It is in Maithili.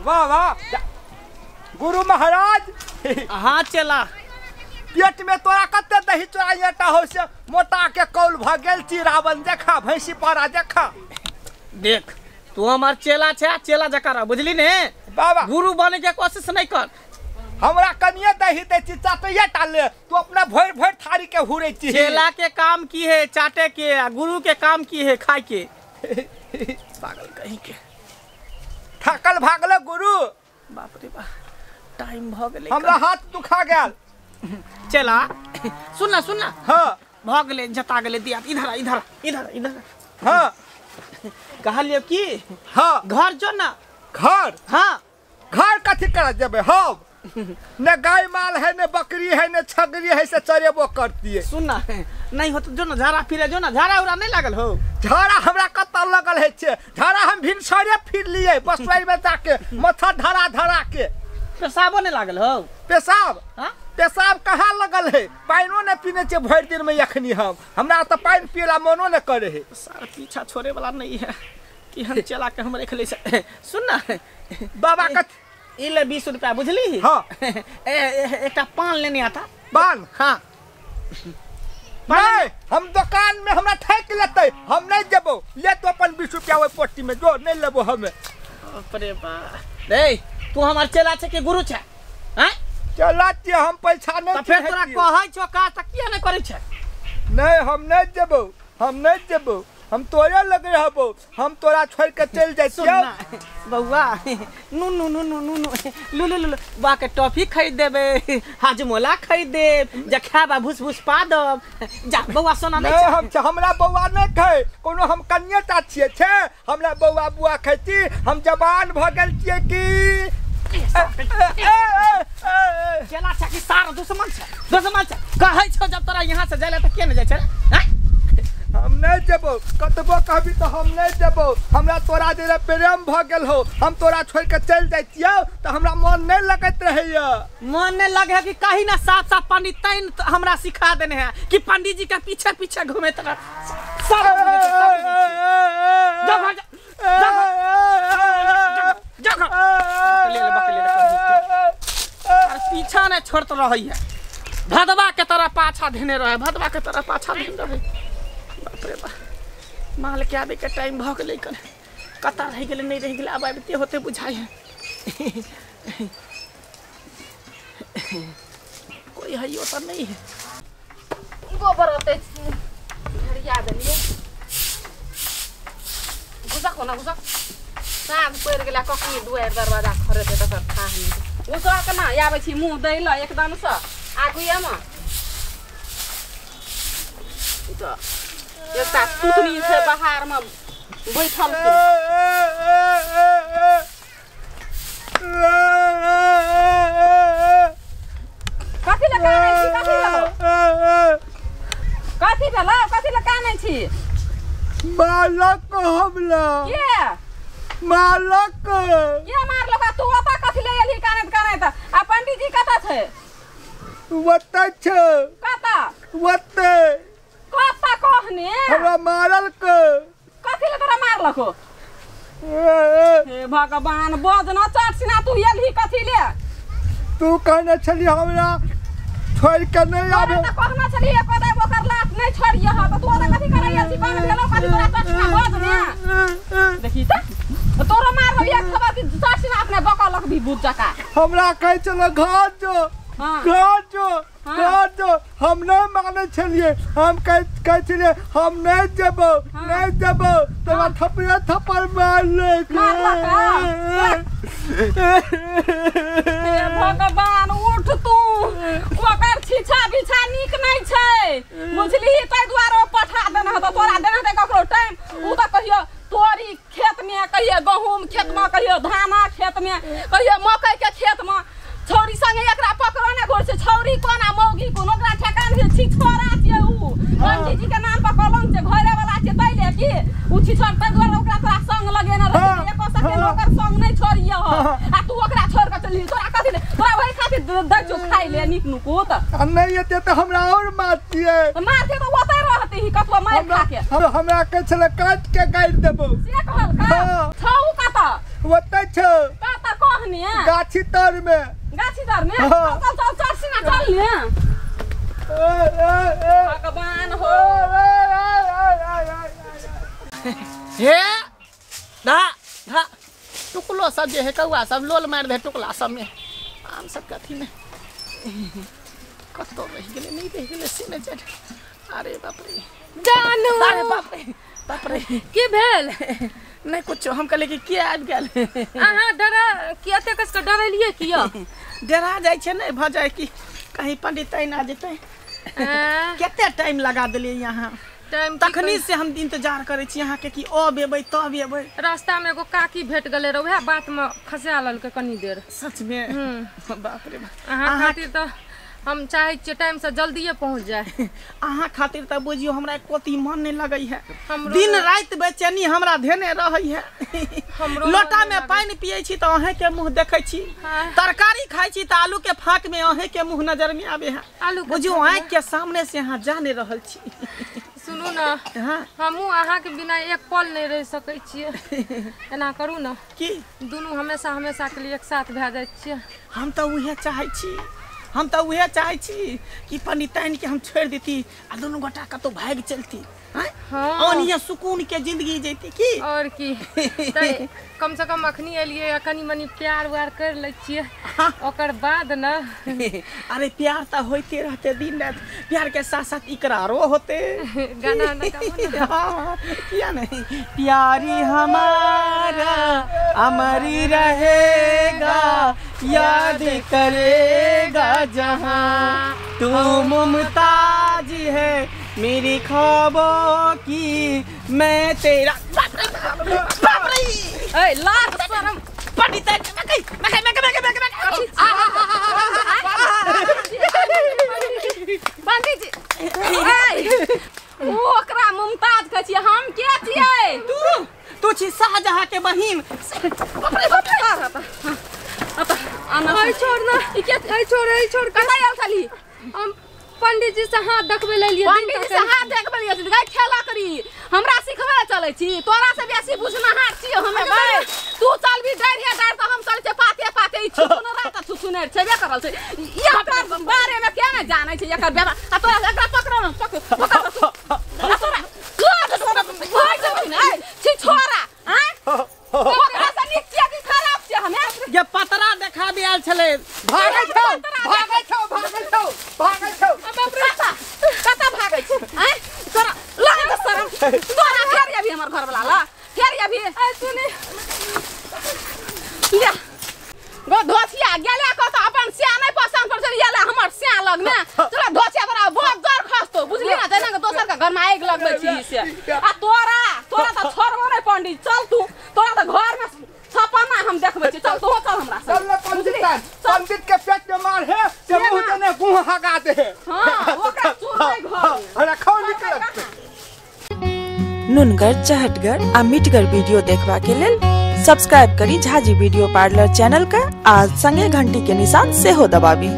वाह वाह गुरु महाराज। हाँ चला पेट में तोरा कते दही चोराई आटा हो से मोटा के कौल भ गेल छी रावण देखा भैंसी पारा देखा। देख तू हमार चेला छे, चेला जका रह, बुझली ने बाबा। गुरु बने के कोशिश नहीं कर। हमरा कनिए दही दे छी चाटैया टाले तू अपना भर भर थारी के हुरै छी। चेला के काम की है चाटे के, आ गुरु के काम की है खाए के। पागल कहीं के थकल भागल गुरु। बाप रे बाप टाइम भ गेलै, हमरा हाथ दुखा गेल। चला सुन ना सुन ना। हाँ भ गेलै जता गेलै दिया। इधर इधर इधर इधर। हाँ कहलियो की हाँ घर जो ना घर। हाँ घर कथी कर जेबै हम? न गाय माल है न बकरी है न छगरी है से चरेबो करती। सुन ना नहीं हो तो जो ना झाड़ा फिरे जो ना, झाड़ा उड़ा नहीं लागल हो? झाड़ा हमरा कतऽ लगल है छे, झाड़ा हम भिनसरे फिर लिए बसवाई में जाके मथा धरा धरा के। पेशाबो नहीं लागल हो? पेशाब? हाँ पेशाब कहाँ लगल है? पानिओ नहीं पीने छे भरि दिन में अखनी हम, हमरा तो पानि पियला मनो नहीं करे है। सारा पीछा छोड़े वाला नहीं है कि हम चला के हम रख ले। सुन ना बाबा कथी ई ले 20 रुपया बुझली। हाँ एक पान लेने आता। पान? हाँ नहीं हम दुकान में हमरा ठक लेते, हम नहीं जेबो। ले तो अपन 20 रुपया ओहि पोटी में जो नहीं लेबो हमें। अरे बा रे तू हमार चेला छे कि गुरु छे? हैं चला छियै हम पैसा नहीं। त फेर तोरा कहै छो का त किया नहीं करै छे? नहीं हम नहीं जेबो, हम नहीं जेबो, हम तोरे लग रहबो, हम तोरा छोड़ के चल जाइ छियै। बौआ नु नु नु नु नु लु लु लु बा के टॉफी खरीद देबे, हाजमोला खरीद देब, जे खाबा भूस भूस पा देब। जा बौआ सोना नहीं। हम हमरा बौआ नहीं खाए कोनो, हम कनिए टा छियै छे, हमरा बौआ बुआ खाइ। हम जवान भ गेल छियै की चला छे कि सारा दुश्मन छे, दुश्मन छे कहै छो जब तोरा यहाँ से जाइले त के नहीं जाइ छे? हम नहीं जेबो, कतबो कहबी तो हम नहीं जेबो। हमरा तोरा जे प्रेम भ गेल हो, हम तोरा छोड़ के चल जाइ छियौ त हमरा मन नहीं लगैत रहैया। मन नहीं लगे कि कहीं ना साफ साफ पंडित तैन हमरा सिखा देने है कि पंडित जी के पीछे पीछे घूमे तरह सब पीछा नहीं छोड़त रही है। भदवा के तरह पाछा धेने रहे, भदवा के तरह पाछा धेने रहे। बाप रे बाप माल के आबे के टाइम भ गेलै, कने कता रहि गेलै नहीं रहि गेलै, आब आबिते होते बुझाइ है। कोई है यो त नहीं है। गोबर ओते झड़िया देलियै। घुसक हो ना घुसक, साँझ पड़ि गेलै कखनी दुआरि दरवाजा खरेतै तकर थाह नहि। घुसक ना आबै छी मुँह दै लए एकदमसँ आगुएमे तऽ एकटा सुतनी छै बाहर में बैठल छै। कथी लए कानै छी? कथी भेलौ? कथी भेलौ? कथी लए कानै छी? मालक हमरा के मालक के मारलक? तू ओतऽ कथी लए एलही कानैत कानैत? आ पंडीजी कतऽ छै? ओतऽ छै। कतऽ? ओतऽ। कतऽ कहने? हमरा मारलक। कथी लए तोरा मारलक? हे भगवान बज न चट सिना तू एलही कथी ले? तू कहने छली हमरा छोड़ के नहीं आबे। तऽ कहने छली एको दाइ ओकर लात नहीं छोड़ियह तऽ तू ओतऽ कथी करै छी? कोन भेलौ कथी तोरा चट सिना बज ने? देखी तऽ तोरा मारलौ एक खबर कि चट सिना अपने बकलक भी भूत जका। हमरा कहै छल घर जो घर जो घर जो, हम नहीं मानै छलियै। हम कहै छलियै हम नहीं जेबो नहीं जेबो, तोरा थप्पड़ थप्पड़ मारलक। हे भगवान उठ तू, ओकर छीछा बिछा नीक नहीं छै बुझली, ताहि दुआरे ओ पठा देने हतौ। तोरा देने हेतै ककरो टाइम? उ तऽ कहियो तोरी खेत में, कहियो गहूम खेत में, कहियो धाना खेत में, कहियो मकई के खेत में छौरी संगे एकरा पकड़ो ने घोर छै। छौरी कोन आ मौगी कोन, ओकरा ठेकान छै। छिछोरा छियै उ, पंडीजी के नाम पर कलंक छै, घरे वाला छै तै ले कि उ छिछोर, तै दुआरे ओकरा तोरा संग लगेने रहै छै। एको सेकेंड ओकर संग नहीं छोड़ियह आ तू ओकरा छोड़ के चलि। तोरा कथी ले? तोरा वही खातिर दै छौ खाइ ले नीक नुकुत। आ नहीं एते तऽ हमरा और मारतियै। मारतियै तऽ ओतै रहतै ही कतबो मारि खा के। हमरा कहै छलै काटि के गाड़ि देबौ से कहलका? छौ कतऽ? ओतै छौ। कतऽ कहने? गाछी तर में। गाछी तर में? चल चल चल चल सीना चल ने। भगवान हो। हे धा धा टुकलो सब जे है कौआ सब लोल मारि दे टुकला सब में आम सब के अथी में कतौ रहि गेलै नहि रहि गेलै से नहि जानि। अरे बाप रे जानू। अरे बाप रे बाप रे की भेल? नहीं कुछ, हम कहले कि के आबि गेल। अहाँ डरा कि एते कस के डरेलियै किया? डरा जाइ छै नहि भऽ जाइ कि कहीं पंडित ना जेतै। कते टाइम लगा देलियै यहाँ टाइम तखनी से हम इंतजार करै छी अहाँ के कि अब एबै तब एबै। रास्ता में एगो काकी भेट गेलै रह, वएह बात में फंसा लेलकै कनी देर। सच में? बाप रे बाप। अहाँ खातिर तऽ हम चाहै छियै टाइम से जल्दिए पहुँच जाए। अहाँ खातिर तऽ बुझियौ हमरा कोती मन नहीं लगै है, दिन राति बेचैनी हमरा धेने रहै है। लोटा में पानि पियै छी तऽ अहें के मुँह देखै छी, तरकारी खाइ छी तऽ आलू के फाँक में अहें के मुँह नजर में आबै है। बुझियौ आँखि के सामने से अहाँ जा नहीं रहल छी। सुनू ना, हमहूँ अहाँके बिना एक पल नहीं रह सकै छियै। एना करू ना कि दुनू हमेशा हमेशा के लिए एक साथ भए जाइ छियै। हम तऽ उहे चाहै छी, हम तऽ उहे चाहै छी कि पंडिताइन के हम छोड़ि देती आ दुनू गोटा कतौ भागि चलती। हाँ, ओनिये सुकून के जिंदगी जैती की। और की त कम से कम अखनी एलियै कनी मनी प्यार उआर कर लै छियै ओकर बाद न। अरे प्यार तऽ होइते रहते दिन रात, प्यार के साथ साथ इकरारो होते। गाना ना गाबो। हाँ, किया नहीं। प्यारी हमारा अमरी रहेगा, याद करेगा जहाँ, तू मुमताज है मेरी ख्वाबों की, मैं तेरा। बाप रे बाप रे। ए लाज शरम पंडित मकई मकई मकई मकई मकई। पंडित जी ए ओकरा मुमताज कहै छियै, हम के छियै? तू तू छी शाहजहां के बहिन। बाप रे बाप रे। अरे छोड़ ना, अरे छोड़, अरे छोड़। कतऽ आयल छली? हम पंडित जी से हाथ देखबै लेलियै। पंडित जी से हाथ देखबै लेलियै? गाय खेला करी हमरा सिखबै चलै छी, तोरा से बेसी बुझनहार छियै हमे। बे तू चलबी डर हे डर तऽ हम चलै छियै पाते पाते। ई छुछुनरा तऽ छुछुनेर छेबे करल छै, एकर बारे में के नहि जानै छै एकर व्यवहार। आ तोरा एकरा पकड़ो न, पकड़ पकड़ तोरा लाज शरम भऽ जेबही ने। छी छोरा आँय, ओकरा से नीक छियै कि खराब छियै हमे? ये पतरा देखाबे आयल छलै। भागै छौ भागै छौ भागै छौ भागै छौ। कतऽ भागै छै आँय? तोरा लाज शरम तोरा फेर अभी हमर घर वाला ला फेर अभी। सुनी ले गो धोसिया गेले कतऽ अपन स्या नहि पसन्द पड़ै छै, गेले हमर स्या लगमे। तोरा धोसिया तोरा बहुत जोर खसतौ बुझली ना, जेना के दोसर के घर में आगि लगबै छी से। आ तोरा तोरा तऽ छोड़बो नहि पंडित, चल तू, तोरा तऽ घर में छपना हम देखबै छी। चल तू चल हमरा चल। पंडित के पेट में मार है से मुंह देने गुह हगा दे। हां ओकरा चुरबै घर में। अरे खाओ निकल। नुनगर चहटगर आ मिठगर वीडियो देखबा के लेल सब्सक्राइब करी झाजी वीडियो पार्लर चैनल का आ संगे घंटी के निशान सेहो दबाबी।